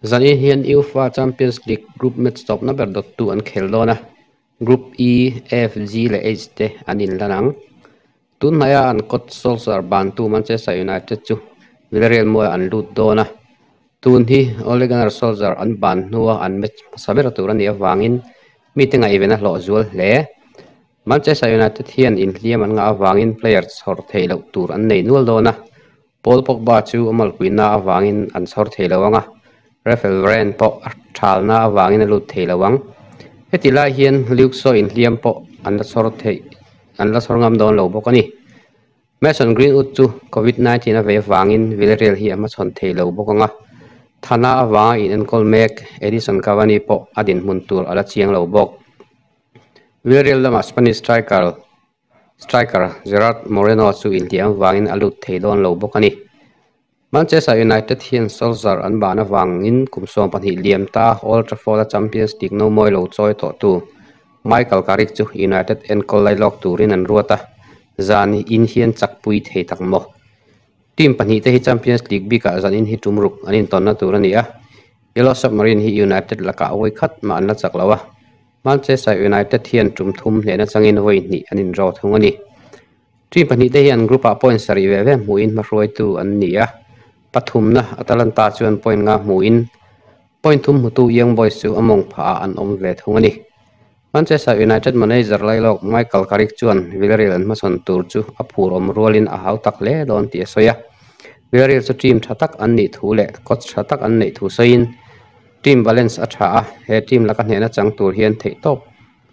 Zanin hian UEFA Champions League group match tawpna ber dawttu an khel dawn a, Group E, F, G leh H te an inlan ang. Tun hnaia an coach Solskjaer bantu Manchester United chu Villarreal mualah an lut dawn a, tun hi Ole Gunnar Solskjaer an ban hnua an match hmasa ber tur a nih avangin mite ngaihven a hlawh zual hle. Manchester United hian inhliam an ngah avangin player chhawr theih loh tur an nei nual dawn a, Paul Pogba chu a malpuina avangin an chhawr thei lo ang a, Raphael Varane pawh a thalna avangin a lut thei lo ang. Heti lai hian Luke Shaw inhliam pawh an la chhawr theih an la chhawr ngam dawn lo bawk a ni. Mason Greenwood chu Covid 19 a vei avangin Villarreal hi a hmachhawn thei lo bawk ang a, Thana avanga inenkawl mek Edinson Cavani pawh a dinhmun tur a la chiang lo bawk. Villarreal lamah Spanish striker striker Gerard Moreno chu inhliam vangin a lut thei dawn lo bawk a ni. Manchester United hian Solskjaer an ban avangin kum 12 liam ta Old Trafford-a Champions League no mawi lo chawi tawhtu Michael Carrick chu United enkawl lailawk turin an ruat a, zan in hian chakpui thei tak maw? Team pahnih te hi Champions League bikah zan in hi tum ruk an intawnna tur a ni a, Yellow Submarine hi United lakah vawi khat mah an la chak lo a. Manchester United hian tum thum hnehna changin vawi hnih an indraw thung a ni. Team pahnih te hian group ah point sarih ve ve hmuhin hmahruaitu an ni a, pathumna Atalanta chuan point nga hmuhin point thum hmutu Young Boys chu a mawng phah ah an awm ve thung a ni. Manchester United manager lailawk Michael Carrick chuan Villarreal an hmasawn tur chu a phur awm rualin a hau tak hle dawn tih a sawi a, Villarreal chu team tha tak an nih thu leh coach tha tak an neih thu sawiin, Team balance a tha a, he team laka hnehna chang tur hian theihtawp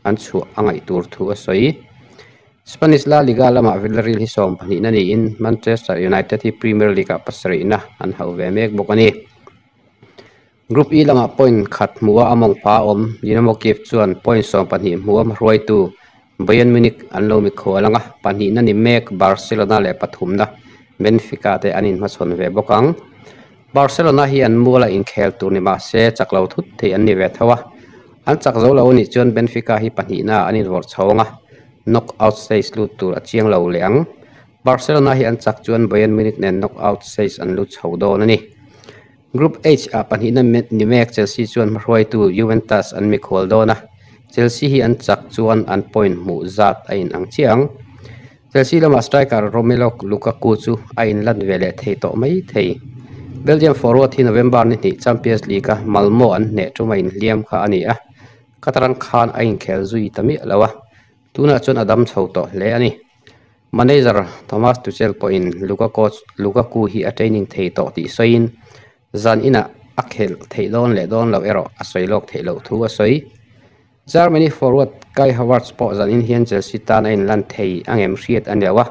an chhuah a ngaih tur thu a sawi. Spanish La Liga lamah Villarreal hi 12na niin Manchester United hi Premier League ah pasarihna an hauh ve mek bawk a ni. Group E lamah point khat hmuh a amawng pha a awm, Dynamo Kiev chuan point 12 hmuh a hmahruaitu Bayern Munich an lo mikhual ang a, pahnihna ni mek Barcelona leh pathumna Benfica te an inhmachhawn ve bawk ang. Barcelona hi an muala inkhel tur ni mah se chak lo thut thei an ni ve tho a, an chak zo lo anih chuan Benfica hi pahnihna an invawrh chho ang a, knock out stage lut tur a chiang lo leh ang. Barcelona hi an chak chuan Bayern Munich nen knock out stage an lut chho dawn a ni. Group H ah pahnihna ni mek Chelsea chuan hmahruaitu Juventus an mikhual dawn a, Chelsea hi an chak chuan an point hmuh zat a inang chiah ang. Chelsea lamah striker Romelu Lukaku chu a inlan ve leh thei tawh mai thei. Belgium forward hi November ni hnih Champions League-a Malmo an hneh tum a inhliam kha a ni a, Kataran khan a inkhel zui ta miah lo a, tunah chuan a dam chho tawh hle a ni. Manager Thomas Tuchel pawhin Lukaku hi a training thei tawh tih sawiin zan inah a khelh theih dawn leh dawn loh erawh a sawi lawk theih loh thu a sawi. Germany forward Kai Havertz pawh zanin hian Chelsea tan a inlan thei a ngem hriat a neu a,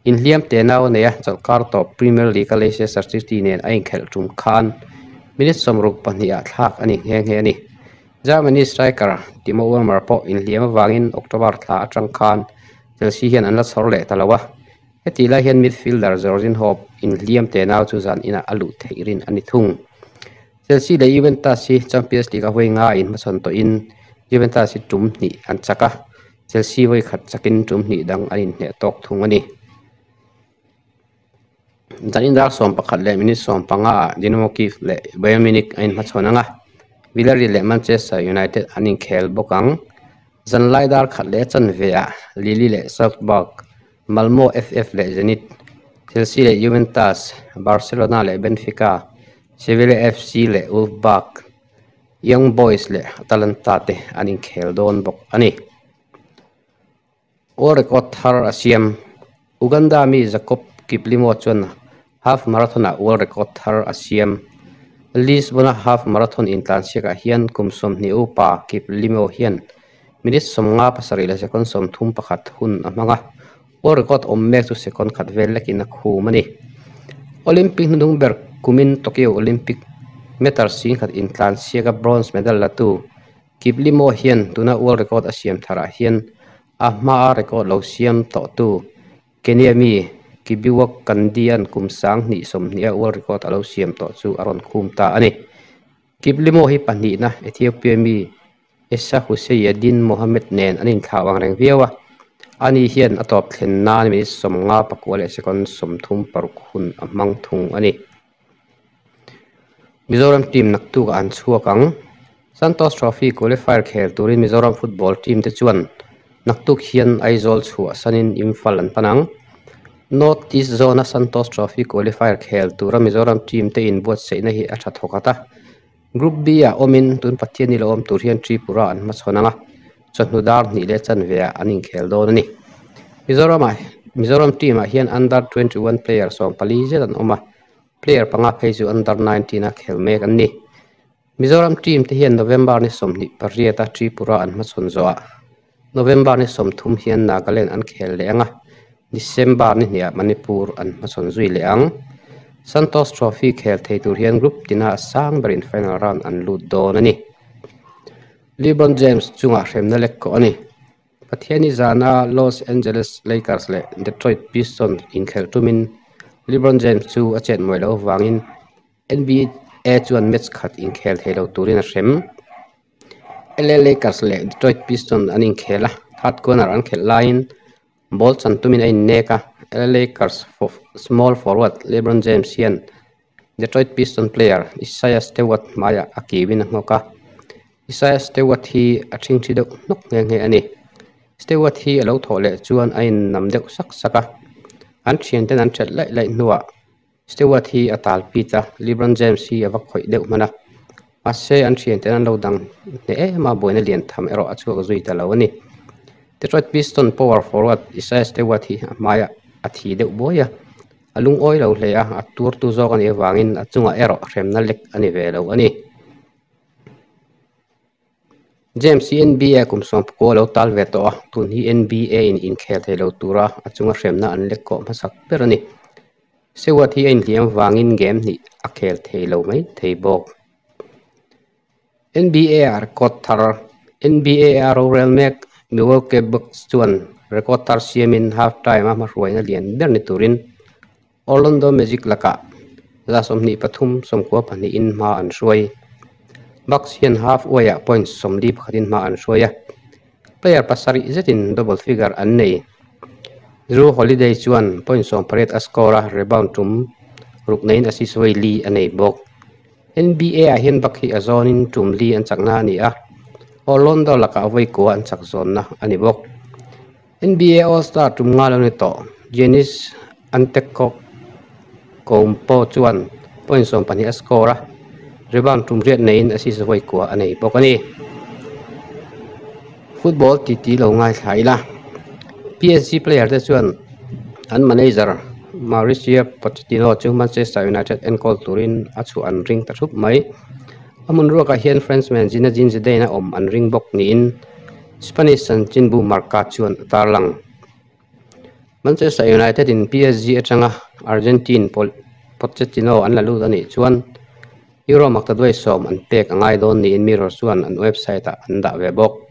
inhliam te nau a nei a, chawlhkar tawp Premier League-a Leicester City nen a inkhelh tum khan minute 62 ah thlak a ni nghe nghe a ni. Germany striker Timo Werner pawh inhliam avangin October thla atang khan Chelsea hian an la chhawr leh ta lo a, heti lai hian midfielder Jorginho inhliam te nau chu zan inah a luh theih rin a ni thung. Chelsea leh Juventus hi Champions League a vawi nga inhmachhawn tawhin Juventus hi tum hnih an chak a, Chelsea vawi khat chakin tum hnih dang an inhneh tawk thung a ni. Zanin dar 11 leh minute 15 ah Dynamo Kyiv leh Bayern Munich an inhmachhawn ang a, Villarreal leh Manchester United an inkhel bawk ang. Zanlai dar khat leh chanve ah Lille leh Salzburg, Malmo FF leh Zenit, Chelsea leh Juventus, Barcelona leh Benfica, Sevilla FC leh Wolfsburg, Young Boys leh Atalanta te an inkhel dawn bawk a ni. World record thar a siam. Uganda mi Jacob Kiplimo chuan half marathon-ah world record thar a siam. Lisbon-a half marathon intlansiakah hian kum 20 upa Kiplimo hian minute 57 leh second 31 hun a hmang a, world record awm mek chu second khat vel lekin a khum a ni. Olympic hnudung ber kumin Tokyo Olympic meter 10,000 intlansiaka bronze medal latu Kiplimo hian tuna world record a siam tharah hian a hmaa record lo siam tawhtu Kenya mi Kibiwott Kandie-a'n kum 2020 a world record a lo siam tawh chu a rawn khum ta a ni. Kiplimo hi pahnihna Ethiopia mi Essa Hussein Mohamed nen an inthlau ang reng viau a, ani hian a tawp thlen nan minute 59 leh second 36 hun a hmang thung a ni. Mizoram team naktukah an chhuak ang. Santosh Trophy qualifier khel turin Mizoram football team te chuan naktuk hian Aizawl chhuah sanin Imphal an pan ang. North East Zone-a Santosh Trophy qualifier khel tura Mizoram team te inbuatsaihna hi a tha thawkhat a. Group B-ah awmin tun Pathian ilo awm tur hian Tripura an hmachhawn ang a, chawhnu dar hnih leh chanve ah an inkhel dawn a ni. Mizoram-ah Mizoram team-ah hian under 21 player 14 zet an awm a, player panga phei chu under 19 a khel mek an ni. Mizoram team te hian November ni 28 a Tripura an hmachhawn zawhah November ni 30 hian Nagaland an khel leh ang a, December ni hniah Manipur an hmachhawn zui leh ang. Santosh Trophy khel thei tur hian group tina a sang berin final round an lut dawn a ni. LeBron James chungah hremna lek kawh a ni. Pathiani zana Los Angeles Lakers leh Detroit Pistons inkhelh tumin LeBron James chu a chet mawi loh avangin NBA chuan match khat inkhel thei lo turin a hrem. LA Lakers leh Detroit Pistons an inkhel a, third corner an khelh laiin ball chan tumin a innek a, LA Lakers small forward LeBron James hian Detroit Pistons player Isaiah Stewart hmaiah a kiuin a nghawk a, Isaiah Stewart hi a ṭhingṭhi deuh hnawk nghe nghe a ni. Stewart hi a lo thawh leh chuan a innam deuh sak sak a, an ṭhianten an ṭhelh laih laih hnuah Stewart hi a tal pit a, LeBron James hi a va khawih deuh hman a, mahse an ṭhianten an lo dang hneh em a, buaina lian tham erawh a chhuak zui ta lo a ni. Detroit Pistons power forward Isaiah Stewart hi a hmaiah a thi deuh buai a, a lungawi lo hle a, a turtu zawk a nih avangin a chungah erawh hremna lek a ni ve lo a ni. James hi NBA kum 19 a lo tal ve tawh a, tun hi NBA in inkhel thei lo tura a chunga hremna an lek kawh hmasak ber a ni. Stewart hi a inhliam vangin game hnih a khel thei lo mai thei bawk. NBA a record thar NBA a rorel mek Milwaukee Bucks chuan record thar siamin half-time a hmahruaina lian ber ni turin Orlando Magic lakah 23 92 in hma an hruai. Bucks hian halfway-ah point 41 in hma an hruai a, player pasarih zetin double figure an nei. Jrue Holiday chuan point 18 a score a, rebound tum ruk neiin assist vawi li a nei bawk. NBA ah hian Buck hi a zawnin tum li an chakna a ni a, Orlando lakah vawi kua an chak zawnna a ni bawk. NBA All-Star tum nga lo ni tawh Giannis Antetokounmpo chuan point 12 a score a, rebound tum riat neiin assist vawi kua a nei bawk a ni. Football titi lo ngaithla ila, PSG player te chuan an manager Mauricio Pochettino chu Manchester United enkawl turin a chhuah an ring ta thup mai. A hmun ruakah hian Frenchman Zinedine Zidane a awm an ring bawk niin Spanish chanchinbu Marca chuan a tarlang. Manchester United in PSG atanga Argentine Pochettino an la lut a nih chuan Euro maktaduai 10 an pek a ngai dawn niin Mirror chuan an website ah an dah ve bawk.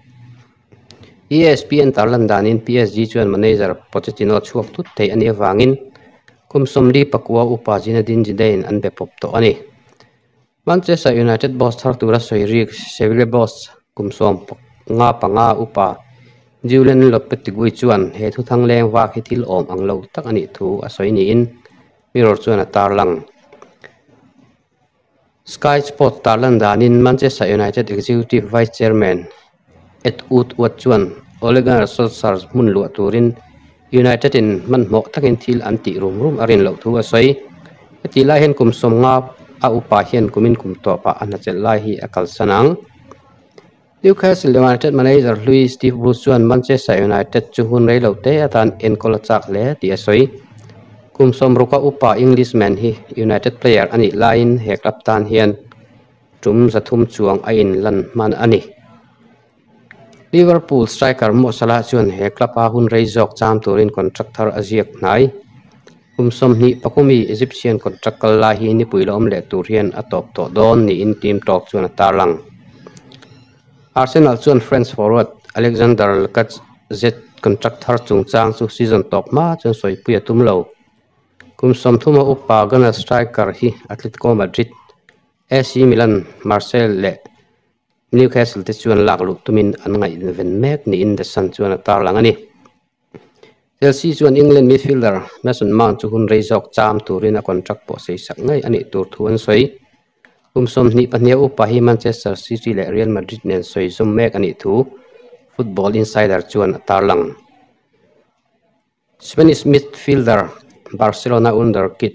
ESPN tarlan danin PSG chuan manager Pochettino chhuak thut thei a nih avangin kum 49 upa Zinedine Zidane an be pawp tawh a ni. Manchester United boss thar tura sawi rik Sevilla boss kum 55 upa Julen Lopetegui chuan he thuthang leng vak hi thil awm ang lo tak a nih thu a sawi niin Mirror chuan a tarlang. Sky Sports tarlan danin Manchester United Executive Vice Chairman Ed Woodward chuan Ole Gunnar Solskjaer hmun luah turin United in hmanhmawh takin thil an tih rum rum a rin loh thu a sawi. Hetih lai hian kum 50 a upa hian kumin kum tawpah a hnachelh lai hi a kalsan ang. Newcastle United manager hlui Steve Bruce chuan Manchester United chu hun rei lo te atan enkawl a chak hle tih a sawi. Kum 60 a upa Englishman hi United player a nih laiin he club tan hian tum 300 chuang a inlan hman a ni. Liverpool striker Mo Salah chuan he club a hun rei zawk cham turin contract thar a ziak hnai. Kum 23 mi Egyptian contract kal lai hi nipui la awm leh tur hian a tawp tawh dawn niin team talk chuan a tarlang. Arsenal chuan French forward Alexander Lacazette contract thar chungchang chu season tawp hma chuan sawipui a tum lo. Kum 30 a upa Gunner striker hi Atletico Madrid, AC Milan, Marseille leh Newcastle te chuan lak luh tumin an ngaihven mek niin The Sun chuan a tarlang a ni. Chelsea chuan England midfielder Mason Mount chu hun rei zawk cham turin a contract pawh sei sak ngei a nih tur thu an sawi. Kum 22 a upa hi Manchester City leh Real Madrid nen sawi zawm mek a nih thu Football Insider chuan a tarlang. Spanish midfielder Barcelona wonderkid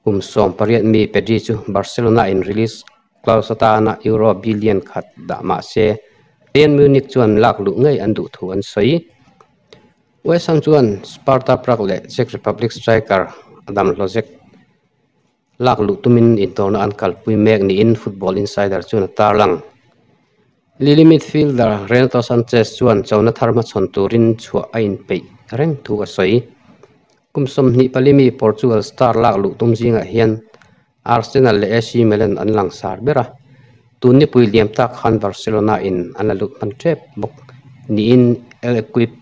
kum 18 mi Pedri chu Barcelona in release clause atana euro billion khat dah mah se Bayern Munich chuan lak luh ngei an duh thu an sawi. West Ham chuan Sparta Prague leh Czech Republic striker Adam Hlozek lak luh tumin intawrna an kalpui mek niin Football Insider chuan a tarlang. Lille midfielder Renato Sanches chuan chona thar hmachhawn turin chhuah a inpeih reng thu a sawi. Kum 24 mi Portugal star lak luh tum zingah hian Arsenal leh AC Milan an langsar ber a, tun nipui liam tak khan Barcelona in an la lut hman tep bawk niin L'Equipe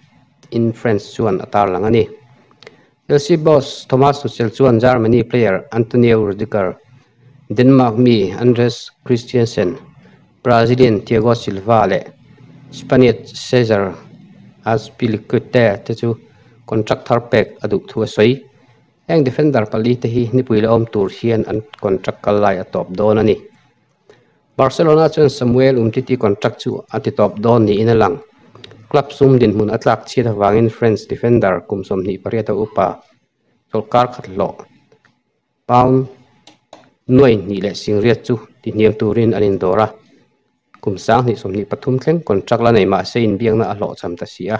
in France chuan a tarlang a ni. Chelsea boss Thomas Tuchel chuan Germany player Antonio Rudiger, Denmark mi Andreas Christensen, Brazilian Thiago Silva leh Spaniard Cesar Azpilicueta te chu contract thar pek a duh thu a sawi. Heng defender pali te hi nipui la awm tur hian an contract kal lai a tawp dawn a ni. Barcelona chuan Samuel Umtiti contract chu a ti tawp dawn niin a lang. Club sum dinhmun a tlak chhiat avangin French defender kum 28 a upa chawlhkar khat hlawh pound 2,800 chu ti hniam turin an indawr a. Kum 2023 thleng contract la nei mah se inbiakna a hlawhchham ta si a,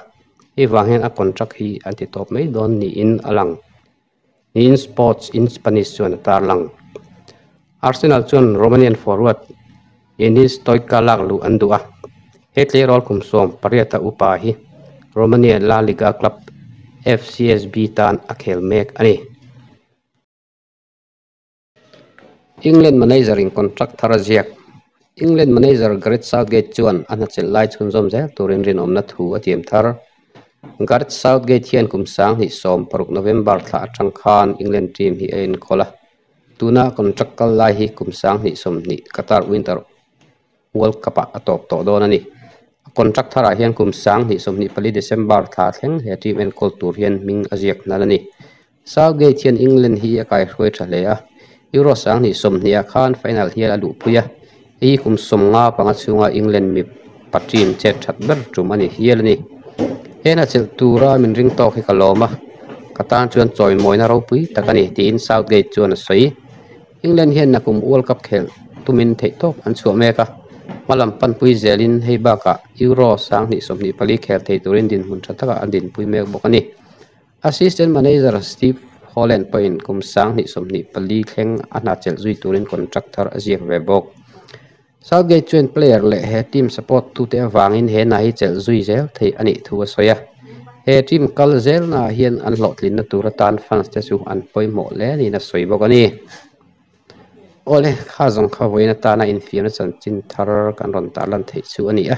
hei vang hian a contract hi an ti tawp mai dawn niin a lang niin Sports in Spanish chuan a tarlang. Arsenal chuan Romanian forward Denis Stoica lak luh an duh a, he tleirawl kum 18 a upa hi Romania La Liga club FCSB tan a khel mek a ni. England manager in contract thar a ziak. England manager Gareth Southgate chuan a hnachelh lai chhunzawm zel turin rinawmna thu a tiam thar. Gareth Southgate hian kum 2016 November thla atang khan England team hi a enkawl a, tuna contract kal lai hi kum 2020 Qatar Winter World Cup ah a tawp tawh dawn a ni. A contract tharah hian kum 2024 December thla thleng he team enkawl tur hian hming a ziak hnan a ni. Southgate hian England hi a kaihruai tha hle a, Euro 2020 ah khan final hial a luhpui a, hei hi kum 55 chhunga England mipa team chet that ber tum a ni hial a ni. He hna chelh tura min ring tawk hi ka lawm a, ka tan chuan chawimawina ropui tak a ni, tiin Southgate chuan a sawi. England hian nakum World Cup khelh tumin theihtawp an chhuah mek a, hmalam panpui zelin hei bakah Euro 2024 khel thei turin dinhmun tha takah an dinpui mek bawk a ni. Assistant manager Steve Holland pawhin kum 2024 thleng a hna chelh zui turin contract thar a ziak ve bawk. Southgate chuan player leh he team support tute avangin he hna hi chelh zui zel theih a nih thu a sawi a. He team kal zelnaah hian an hlawhtlinna tur atan fans te chu an pawimawh hle niin a sawi bawk a ni. Awle, kha zawng kha vawiin atana infiamna chanchin thar kan rawn tarlan theih chu a ni a.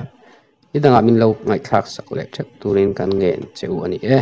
Nidangah min lo ngaihthlak sak leh theuh turin kan ngen che u a ni e.